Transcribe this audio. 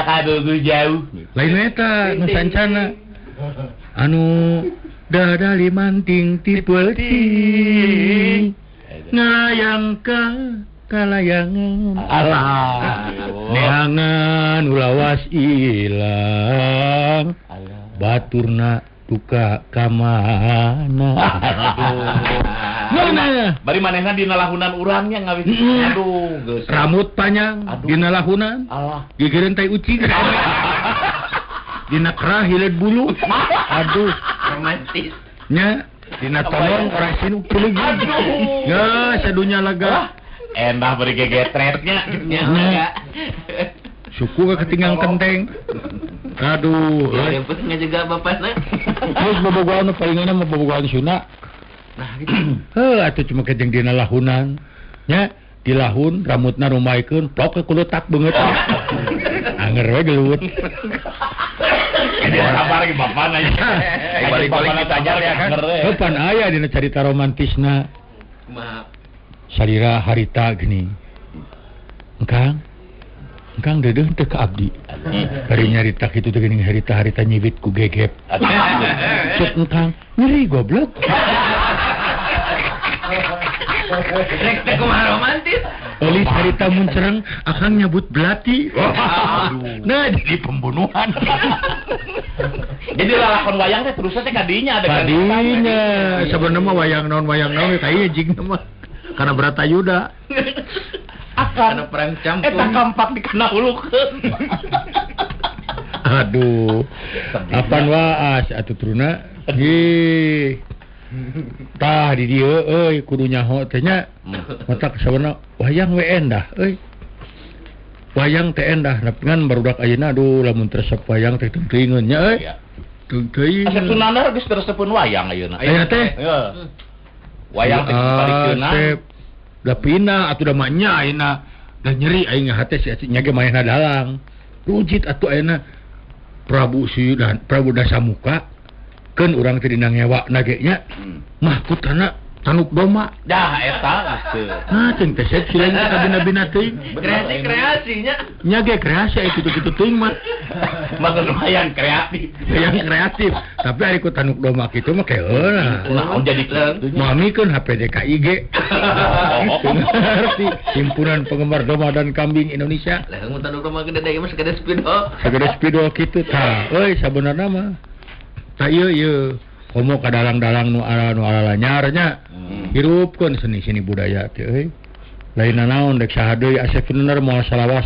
Kabogoh jauh. Lain eta nu sancana. Anu dadali manting ti peuting. Ngayang ka kalayangan. Alah. Neangan ulawas ilang. Baturna duka ka mana. Mana? Bari manehna dina lahunan urangnya ngawis. Aduh, geus. Rambut panjang dina lahunan. Alah. Gigireun tai ucing. Dina kerah hileud bulu. Aduh, romantis. Nya dina tonong orang sinu pulug. Aduh. Ya, sadunya lega. Endah bari gegetretnya. Nya. Suku ketinggang kenteng. Aduh, ya ngajaga bapana. Terus bobogohan nu palingan mah bobogohan Sunda. Nah, gitu. Heuh, atuh cuma kejeng dina lahunan. Nya, di lahun rambutna rumaikeun, plok ke kulutak beungeut. Anger we gelut. Jadi sabar ge bapana nya. Balik-balik ditanya ya kan. Heuh, pan aya dina carita romantisna. Kumaha? Salira harita gini. Engkang, engkang deudeuh teu ka abdi. Bari nyarita kitu teh geuning harita-harita nyibit ku gegep. Cek engkang, nyeri goblok. Rek teh kumaha romantis? Eulis harita muncereng, akang nyabut belati. Nah, jadi pembunuhan. Jadi lalakon wayang teh terusnya teh kadinya ada kadinya. Sebenarnya mah wayang naon kaya jing mah. Karena Bratayuda. Akan perang campur. Eta kampak dikena ulukeun. Aduh. Apan waas atuh truna. Ih. Tah di dieu euy kudu nyaho teh nya. Matak sabenerna wayang we endah euy. Wayang teh endah ngan barudak ayeuna aduh lamun resep wayang teh teuingeun nya euy. Teuing. Asa Sunandar geus resepeun wayang ayeuna. Ayeuna teh. Wayang teh parikeunna. Da pindah atuh da mah nya ayeuna. Da nyeri aing hate si nya ge manehna dalang. Rujit atuh ayeuna Prabu Suyudan, Prabu Dasamuka keun urang teh dina ngewa na ge nya. Mahkotana tanuk doma. Dah eta geus. Nah, cing teh sek silain ka bina-bina teuing. Kreasi-kreasinya. Nya ge kreasi aya kitu-kitu teuing mah. Mah lumayan kreatif. Yang kreatif, tapi ari ku tanuk doma kitu mah keuna. Naon jadi kitu nya. Mamikeun HPDKIG. Ngerti Himpunan Penggemar Doma dan Kambing Indonesia. Lah mun tanuk doma gede deui mah sagede spidol. Sagede spidol kitu tah. Euy sabenerna mah. Tah ieu ieu komo ka dalang-dalang nu ala nu alalanyar nya. Hirupkeun seni-seni budaya teh euy. Lain naon dek saha deui Asep Sunandar moal salawas.